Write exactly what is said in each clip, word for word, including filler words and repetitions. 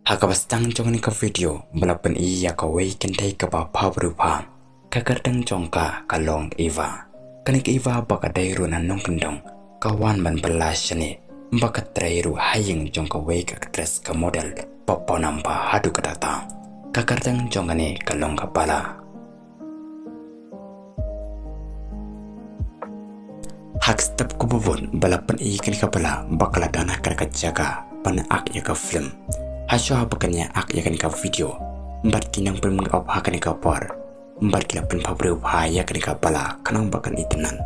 Ha kaba sdang jong kane ka video ba la pyni ïa kawei ka kynthei kaba pha briew bha. Ka kyrteng jong ka ka long Eva. Kane ka Eva ba ka dei ruh na nongkyndong ka wan ban bylla shane ba ka trei ruh ha ïing jong kawei ka actress ka model ba pawnam bha haduh katta. Ka kyrteng jong kane ka long ka Bala. Ha ka step kaba bud ba la pyni kane ka Bala ba ka la don ha kane ka jaka ban ak ïa ka film. Hashwa ba kan ïa ak ïa kane ka video bad ki nongpynmih op ha kane ka por bad ki la pynpha briew bha ïa kane ka Bala khnang ba kan itynnad.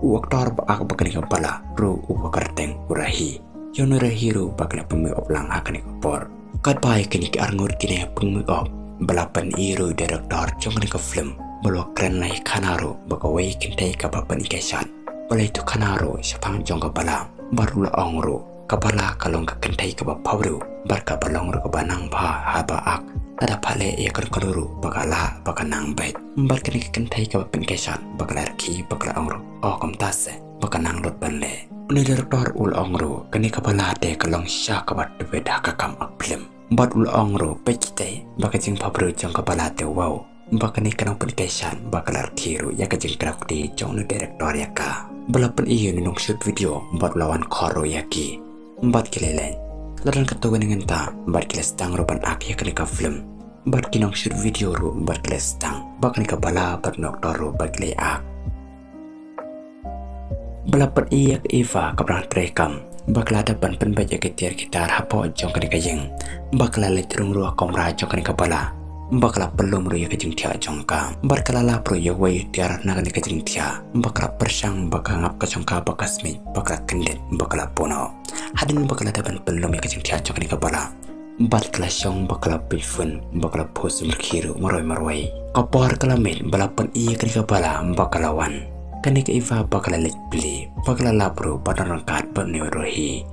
U actor ba ak ba kane ka Bala ruh u ba kyrteng u Rahi. Ïa une u Rahi ruh ba ki la pynmih op lang ha kane ka por. Katba ïa kine ki arngut kine pynmih op ba la pyni ruh u director jong kane ka film ba la kren lai khana ruh ba kawei ka kynthei kaba pyni ka shad ba la ïathuh khana ruh shaphang jong ka Bala. Bad u la ong ruh ka Bala ka long ka kynthei kaba pha briew bad kaba long ruh kaba nang bha haba ak. Lada pha leh ïa kano kano ruh ba ka lah ba ka nang beit. Bad kane ka kynthei kaba pyni ka shad ba ka la rkhie ba ka la ong ruh, oh, kumta se, ba ka nang lut ban leh. Une u director u la ong ruh kane ka Bala te ka long shisha kaba tbit ha ka kam ak film. Bad u la ong ruh, peit kita ba ka jingpha briew jong ka Bala te, wow. Ba kane ka nongpyni ka shad ba ka la rkhie ruh ïa ka jingkyrkhu jong une u director ïa ka. Ba la pyni ïa une u nongshoot video bad u la wan khot ruh ïa ki. Bad ki la leit. La don katto katne nangta bad ki la sdang ruh ban ak ïa kane ka film. Bad ki nongshoot video ruh bad ki la sdang. Ba kane ka Bala bad une u actor ruh bad ki la ak. Ba la pyni ïa ka Eva kaba dang trei kam ba ka la dep ban pynbeit ïa ki tiar ki tar hapoh jong kane ka ïing. Ba ka la leit rung ruh ha kamra jong kane ka Bala. Ba ka la pynlum ruh ïa ka jingthiah jong ka. Bad ka la lap ruh ïa uwei u tiar na kane ka jingthiah. Ba ka la pyrshang ba ka ngap ka jong ka ba ka smit ba ka la kyndit ba ka la bun noh. Hadien ba ka la dep ban pynlum ïa ka jingthiah jong kane ka Bala. Bad ka la shong ba ka la peit phone ba ka la phoh sumerkhie ruh marwei marwei. Ka por ka la miet ba la pyni ïa kane ka Bala ba ka la wan. Kane ka Eva ba ka la leit plie ba ka la lap ruh ba don ryngkat bad une u Rahi.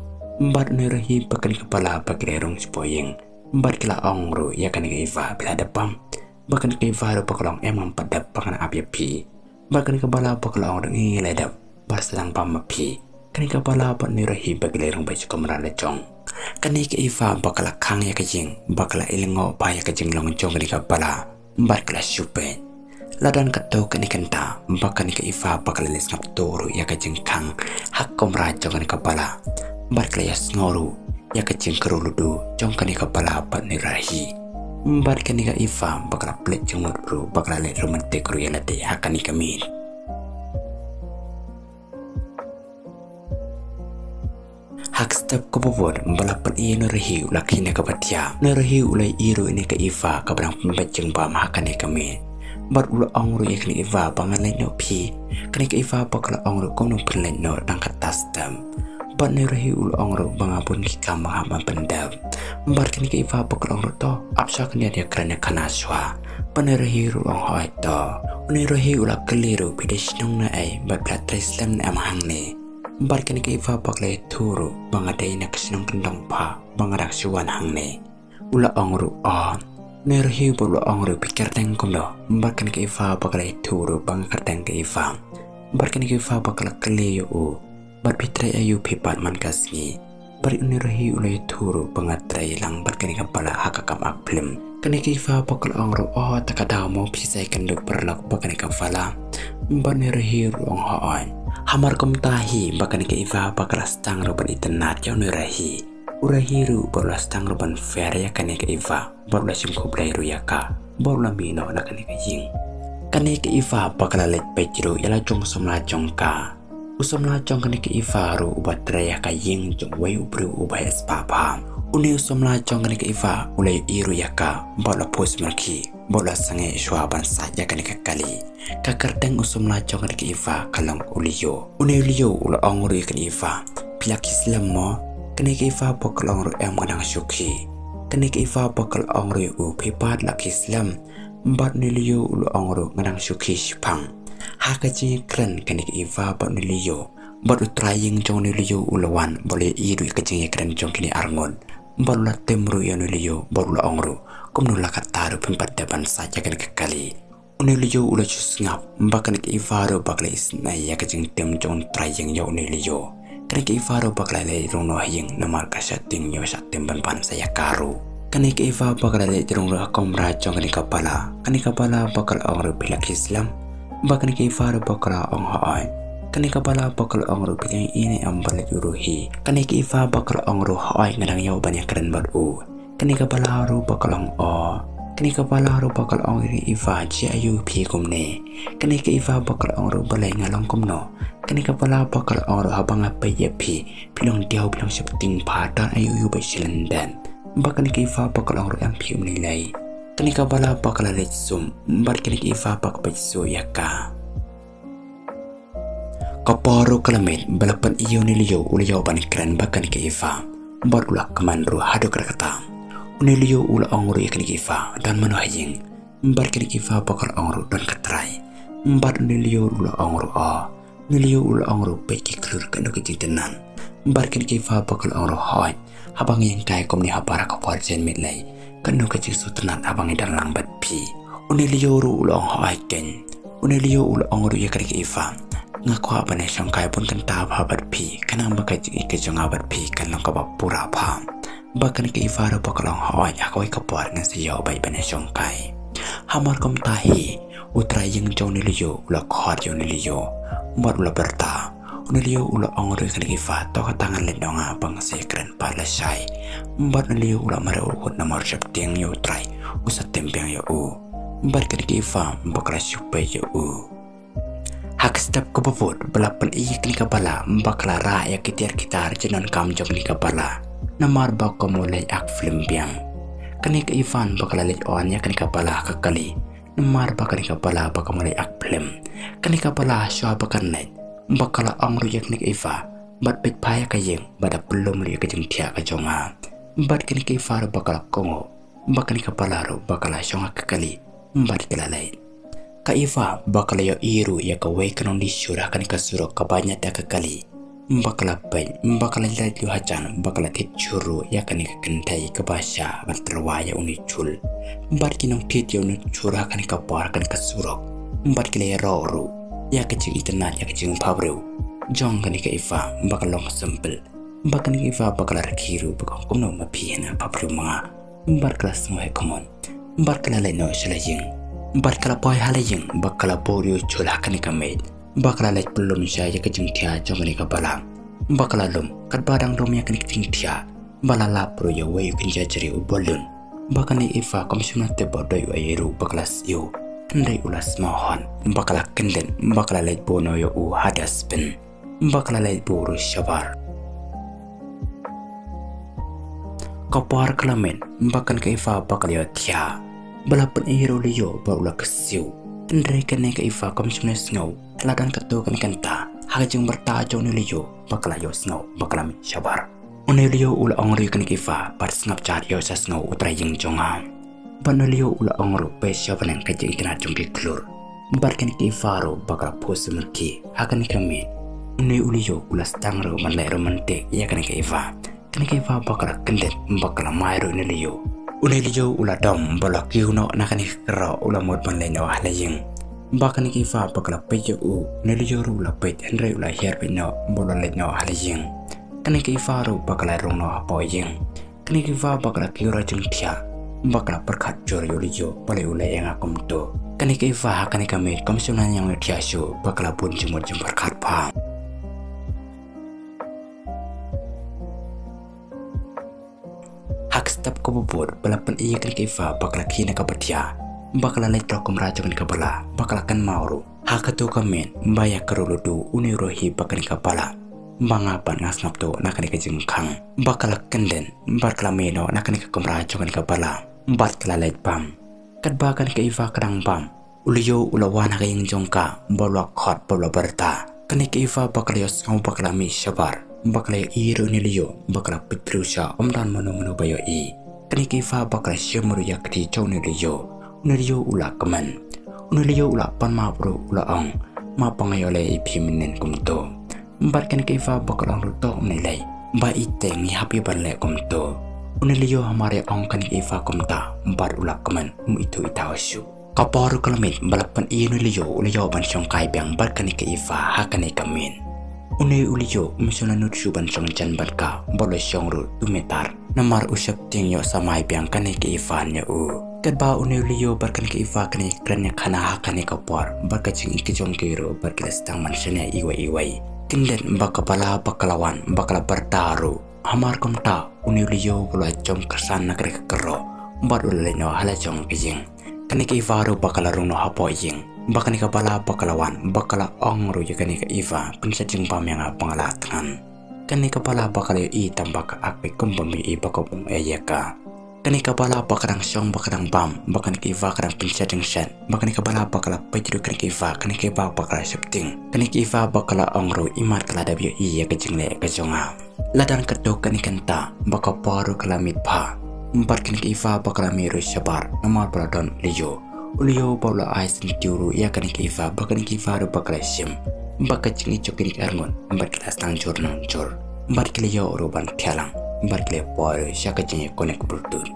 Bad une u Rahi bad kane ka Bala ba ki la rung shapoh ïing. Bad ki la ong ruh ïa kane ka Eva, phi la dep bam? Bad kane ka Eva ruh ba ka la ong, em, ngam pat dep ba ngan ap ïa phi. Bad kane ka Bala ba ka la ong ruh, ngi la dep. Bad sa dang bam ma phi. Kane ka Bala bad une u Rahi ba ki la rung beit sha kamra la jong. Kane ka Eva ba ka la khang ïa ka ïing ba ka la ïaleh noh bha ïa ka jinglong jong kane ka Bala. Bad ka la shu peit. La don katto katne kynta ba kane ka Eva ba ka la leit sngap tuh ruh ïa ka jingkhang ha ka kamra jong kane ka Bala. Bad ka la ïasngew ruh ïa ka jingkyrkhu jong kane ka Bala bad une u Rahi. Bad kane ka Eva ba ka la pynleit jingmut ruh ba ka la leit romantic ruh ïa lade ha kane ka miet. Ha ka step kaba bud ba la pyni ïa une u Rahi u la khie na kaba thiah. Une u Rahi u la ïohi ruh ïa kane ka Eva kaba dang pynbeit jingbam ha kane ka miet. Bad u la ong ruh ïa kane ka Eva ba ngan leit noh phi. Kane ka Eva ba ka la ong ruh kumno phin leit noh tang kata step. Bad une u Rahi u la ong ruh ba nga bun ki kam ba nga hap ban pyndep. Bad kane ka Eva ba ka la ong ruh to ap shuwa kane ïa kren ïa khana shuwa. Bad une u Rahi ruh u la ong hooid to. Une u Rahi u la kylli ruh phi dei shnong na ei bad phi la trei slem ne em hangne. Bad kane ka Eva ba ka la ïathuh ruh ba nga dei na ka shnong kyndong pha ba nga dang shu wan hangne. U la ong ruh o. Une u Rahi bad u la ong ruh phi kyrteng kumno. Bad kane ka Eva ba ka la ïathuh ruh ba nga kyrteng ka Eva. Bad kane ka Eva ba ka la kylli ïa u bad phi trei aïu phi pat man ka sngi. Bad une u Rahi u la ïathuh ruh ba nga trei lang bad kane ka Bala ha ka kam ak film. Kane ka Eva ba ka la ong ruh o, ta ka daw mo phi sa ïakynduh paralok bad kane ka Bala. Bad une u Rahi ruh u ong hooid. Hamar kumta hi ba kane ka Eva ba ka la sdang ruh ban itynnad ïa une u Rahi. U Rahi ruh bad u la sdang ruh ban pher ïa kane ka Eva bad u la shim khublei ruh ïa ka bad u la mih noh na kane ka ïing. Kane ka Eva ba ka la leit peit ruh ïa la jong u samla jong ka. U samla jong kane ka Eva ruh uba trei ha ka ïing jong uwei u briew uba heh spah bha. Une u samla jong kane ka Eva u la ïohi ruh ïa ka bad u la phoh sumerkhie bad u la sangeh shuwa ban sait ïa kane ka kali. Ka kyrteng u samla jong kane ka Eva ka long u Leo. Une u Leo u la ong ruh ïa kane ka Eva, phi la khie slem mo? Kane ka Eva ba ka la ong ruh em, nga dang shu khie. Kane ka Eva ba ka la ong ruh ïa u, phi pat la khie slem? Bad une u Leo u la ong ruh nga dang shu khie shiphang. Ha ka jingïakren kane ka Eva bad une u Leo bad u trai ïing jong une u Leo u la wan bad u la ïohi ruh ïa ka jingïakren jong kine arngut. Bad u la tim ruh ïa une u Leo bad u la ong ruh kumno la katta ruh phim pat dep ban sait ïa kane ka kali. Une u Leo u la shu sngap ba kane ka Eva ruh ba ka la isynei ïa ka jingtim jong u trai ïing ïa une u Leo. Kane ka Eva ruh ba ka la leit rung noh ha ïing namar ka shah tieng ïa u shah tim ban pan sa ïa ka ruh. Kane ka Eva ba ka la leit rung ruh ha kamra jong kane ka Bala. Kane ka Bala ba ka la ong ruh phi la khie slem. Bad kane ka Eva ruh ba ka la ong hooid. Kane ka Bala ba ka la ong ruh phi dang ïohi ne em ban leit u ruh hi. Kane ka Eva ba ka la ong ruh hooid nga dang ïoh ban ïakren bad u. Kane ka Bala ruh ba ka la ong o. Kane ka Bala ruh ba ka la ong ïa kane ka Eva jia aïu phi kumne. Kane ka Eva ba ka la ong ruh balei nga long kumno. Kane ka Bala ba ka la ong ruh haba nga peit ïa phi. Phi long diaw phi long sheptieng pha don aïu aïu ba shlem den. Bad kane ka Eva ba ka la ong ruh em phi um lei lei. Kane ka Bala ba ka la leit sum. Bad kane ka Eva ba ka peit shuh ïa ka. Ka por ruh ka la miet ba la pyni ïa une u Leo u la ïoh ban kren bad kane ka Eva. Bad u la kmen ruh haduh katta katta. Une u Leo u la ong ruh ïa kane ka Eva don mano ha ïing. Bad kane ka Eva ba ka la ong ruh don ka trai. Bad une u Leo u la ong ruh o. Une u Leo u la ong ruh peit ki khlur kano ka jingtynat. Bad kane ka Eva ba ka la ong ruh hooid. Haba nga ïeng kai kumne ha bar ka por jin miet lei. Kano ka jingsngewtynnat haba ngi don lang bad phi. Une u Leo ruh u la ong hooid keiñ. Une u Leo u la ong ruh ïa kane ka Eva. Nga kwah ban ïashong kai bun kynta bha bad phi. Khnang ba ka jingïeit ka jong nga bad phi kan long kaba pura bha. Bad kane ka Eva ruh ba ka la ong hooid ha kawei ka por ngan sa ïoh beit ban ïashong kai. Hamar kumta hi. U trai ïing jong une u Leo u la khot ïa une u Leo. Bad u la pyrta. Une u Leo u la ong ruh ïa kane ka Eva to kata ngan leit noh nga ba nga sa ïakren pat lashai. Bad une u Leo u la mareh u hut namar sheptieng ïa u trai u sa tim biang ïa u. Bad kane ka Eva ba ka la shu peit ïa u. Ha ka step kaba bud ba la pyni ïa kane ka Bala ba ka la rah ïa ki tiar ki tar jingdonkam jong kane ka Bala. Namar ba ka mo leit ak film biang. Kane ka Eva ba ka la leit on ïa kane ka Bala ha ka kali. Namar ba kane ka Bala ba ka mo leit ak film. Kane ka Bala shuwa ba kan leit ba ka la ong ruh ïa kane ka Eva. Bad peit pha ïa ka ïing bad da pynlum ruh ïa ka jingthiah ka jong nga. Bad kane ka Eva ruh ba ka la kohnguh. Bad kane ka Bala ruh ba ka la shong ha ka kali. Bad ka la leit. Ka Eva ba ka la ïohi ruh ïa kawei ka nongdie shur ha kane ka surok kaba ñiad da ka kali. Ba ka la peit, ba ka la leit leit hajan, ba ka la thied shur ruh ïa kane ka kynthei kaba shah ban tyrwa ïa une u Jul. Bad ki nongthied ïa une u Jul ha kane ka por ha kane ka surok. Bad ki la ïaroh ruh ïa ka jingitynnad ïa ka jingphabriew jong kane ka Eva ba ka long simple. Bad kane ka Eva ba ka la rkhie ruh ba ka ong kumno ma phi hana phabriew ma nga. Bad ka la sngew heh khmut. Bad ka la leit noh sha la ïing. Bad ka la poi ha la ïing ba ka la buh ïa u Jul ha kane ka miej. Ba ka la leit pynlum shai ïa ka jingthiah jong kane ka Bala. Ba ka la lum katba dang lum ïa kane ka jingthiah. Ba la lap ruh ïa uwei u kynja jri u balloon. Ba kane ka Eva kam shym la tip ba dei u aïu ruh ba ka la siew. Hynrei u la smaw hon. Ba ka la kyndit ba ka la leit buh noh ïa u ha dustbin. Ba ka la leit buh ruh shabar. Ka por ka la miet ba kane ka Eva ba ka la ïohthiah. Ba la pyni ïa u Leo ba u la kyrsiew. Hynrei kane ka Eva kam shym la sngew. La don katto katne kynta ha ka jingbyrta jong une u Leo ba ka la ïohsngew ba ka la miet shabar. Une u Leo u la ong ruh ïa kane ka Eva bad sngap jat ïoh sa sngew u trai ïing jong nga. Bad une u Leo u la ong ruh peit sha bneng ka jingitynnad jong ki khlur. Bad kane ka Eva ruh ba ka la phuh sumar ki ha kane ka miet. Une u Leo u la sdang ruh ban leh romantic ïa kane ka Eva. Kane ka Eva ba ka la kyndit ba ka la mai ruh une u Leo. Une u Leo u la dom ba u la kiew noh na kane ka kyrroh u la mut ban leit noh ha la ïing. Ba kane ka Eva ba ka la peit ïa u, une u Leo ruh u la peit hynrei u la hiar beit noh ba u la leit noh ha la ïing. Kane ka Eva ruh ba ka la rung noh hapoh ïing. Kane ka Eva ba ka la kiew rah jingthiah. Ba ka la pyrkhat jur ïa u Leo balei u leh ïa nga kumto. Kane ka Eva ha kane ka miet kam shym la ñiang ïohthiah shuh ba ka la bun jingmut jingpyrkhat bha. Ha ka step kaba bud ba la pyni ïa kane ka Eva ba ka la khie na ka bathiah. Ba ka la leit rah kamra jong kane ka Bala ba ka la kynmaw ruh. Ha kato ka miet ba ïa ka ruh la duh une ruh hi ba kane ka Bala. Ba nga pat nga sngap tuh na kane ka jingkhang. Ba ka la kyndit bad ka la mih noh na kane ka kamra jong kane ka Bala. Bad ka la leit bam. Katba kane ka Eva ka dang bam, u Leo u la wan ha ka ïing jong ka bad u la khot bad u la pyrta. Kane ka Eva ba ka la ïohsngew ba ka la mih shabar. Ba ka la ïohi ruh une u Leo ba ka la peit briew sha ym don mano mano ba ïohi. Kane ka Eva ba ka la shim ruh ïa ka kti jong une u Leo. Une u Leo u la kmen. Une u Leo u la pan map ruh u la ong, map ba nga ïoh leh ïa phi mynnin kumto. Bad kane ka Eva ba ka la ong ruh to ym lei lei. Ba ite ngi hap ïa ban leh kumto. Une u Leo hamar ïa ong kane ka Eva kumta bad u la kmen um ithuh ita u shuh. Ka por ruh ka la miet ba la pyni ïa une u Leo u la ïoh ban shong kai biang bad kane ka Eva ha kane ka miet. Une u Leo um shym la nud shuh ban shong jan bad ka, bad u la shong ruh tu meter. Namar u sheptieng ïoh samai biang kane ka Eva ïa u. Katba une u Leo bad kane ka Eva kine ki kren ïa khana ha kane ka por, bad ka jingïeit ka jong ki ruh bad ki la sdang ban shaniah iwei iwei. Kin leit ba ka Bala ba ka la wan, ba ka la pyrta ruh. Hamar kumta une u Leo u la jom kyrsan na kane ka kyrroh, bad u la leit noh ha la jong ka ïing. Kane ka Eva ruh ba ka la rung noh hapoh ïing. Ba kane ka Bala ba ka la wan, ba ka la ong ruh ïa kane ka Eva, pynshet jingbam ïa nga ba nga la thngan. Kane ka Bala ba ka la ïohi tang ba ka ak beit kumba ym ïohi ba ka bym ïa ka. Kane ka Bala ba ka dang shong ba ka dang bam, ba kane ka Eva ka dang pynshet jingshet. Ba kane ka Bala ba ka la peit ruh kane ka Eva, kane ka Eva ba ka la sheptieng. Kane ka Eva ba ka la ong ruh, imat ka la dep ïohi ïa ka jingleh ka jong nga. Lada katto katne kynta, ba ka por ruh ka la miet bha. Bad kane ka Eva ba ka la mih ruh shabar, namar ba la don u Leo. U Leo ba u la ai syntiew ruh ïa kane ka Eva, ba kane ka Eva ruh ba ka la shim. Ba ka jingïeit jong kine ki arngut, bad ki la sdang jur nang jur. Bad ki la ïoh ruh ban thiah lang, bad ki la poi ruh sha ka jingïakynduh ka Bluetooth.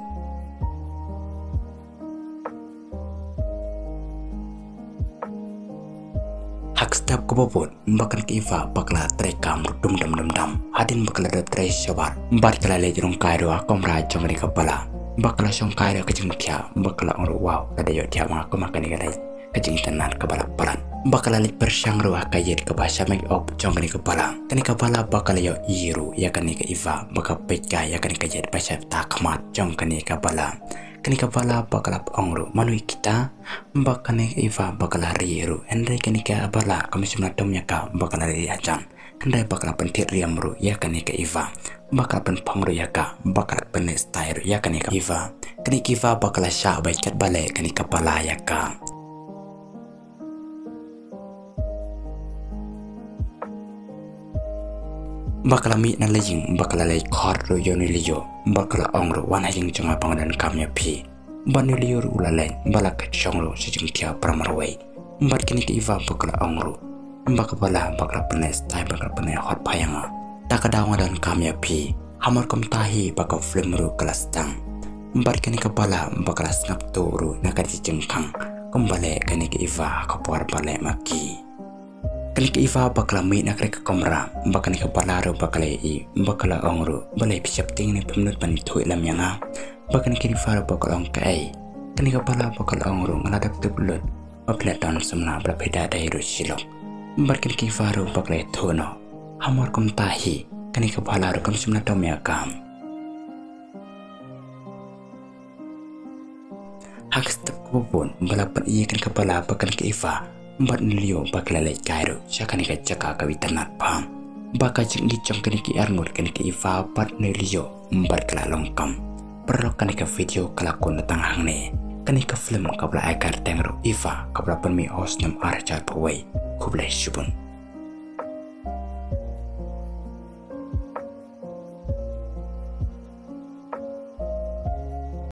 Ha ka step kaba bud, ba kane ka Eva ba ka la trei kam ruh dum dum dum dum. Hadien ba ka la dep trei shabar, bad ka la leit rung kai ruh ha kamra jong kane ka Bala. Ba ka la shong kai ruh ha ka jingthiah, ba ka la ong ruh, wow, lada ïohthiah ma nga kumba kane ka dei ka jingitynnad kaba la palat. Ba ka la leit pyrshang ruh ha ka ïit kaba sha make up jong kane ka Bala. Kane ka Bala ba ka la ïohi ruh ïa kane ka Eva, ba ka peit kai ïa kane ka ïit ba sha ta khmat jong kane ka Bala. Kane ka Bala ba ka la ong ruh, mano ïa kita? Ba kane ka Eva ba ka la ri ruh. Hynrei kane ka Bala kam shym la dom ïa ka ba ka la ri hajan. Hynrei ba ka la pynthied riam ruh ïa kane ka Eva. Ba ka la pynphong ruh ïa ka, ba ka la pynleh style ruh ïa kane ka Eva. Kane ka Eva ba ka la shah beit katba leh kane ka Bala ïa ka. Ba ka la mih na la ïing, ba ka la leit khot ruh ïa une u Leo, ba ka la ong ruh, wan ha ïing jong nga ba nga donkam ïa phi. Bad une u Leo ruh u la leit, ba la khet shong ruh sha jingthiah para marwei. Bad kane ka Eva ba ka la ong ruh, ba ka Bala ba ka la pynleh style, ba ka la pynleh hot bha ïa nga. Ta ka daw nga donkam ïa phi. Hamar kumta hi ba ka film ruh ka la sdang. Bad kane ka Bala ba ka la sngap tuh ruh na ka jingkhang, kumba leh kane ka Eva ha ka por ba leh ma ki. Kane ka Eva ba ka la mih na kane ka kamra, ba kane ka Bala ruh ba ka la ïohi, ba ka la ong ruh, balei phi sheptieng ne phim nud ban ïathuh lem ïa nga? Ba kane ka Eva ruh ba ka la ong kaei? Kane ka Bala ba ka la ong ruh, nga la dep tup lut, ba phi la don samla, ba la phi da dei ruh shi lok. Bad kane ka Eva ruh ba ka la ïathuh noh. Hamar kumta hi, kane ka Bala ruh kam shym la dom ïa ka. Ha ka step kaba bud, ba la pyni ïa kane ka Bala bad kane ka Eva, bad une u Leo ba ki la leit kai ruh sha kane ka jaka kaba itynnad bha. Ba ka jingïeit jong kine ki arngut, kane ka Eva bad une u Leo, bad ka la long kam. Paralok, kane ka video ka la kut tang hangne. Kane ka film kaba la ai kyrteng ruh Eva, kaba la pynmih ha u snem ar hajar arphew wei. Khublei shibun.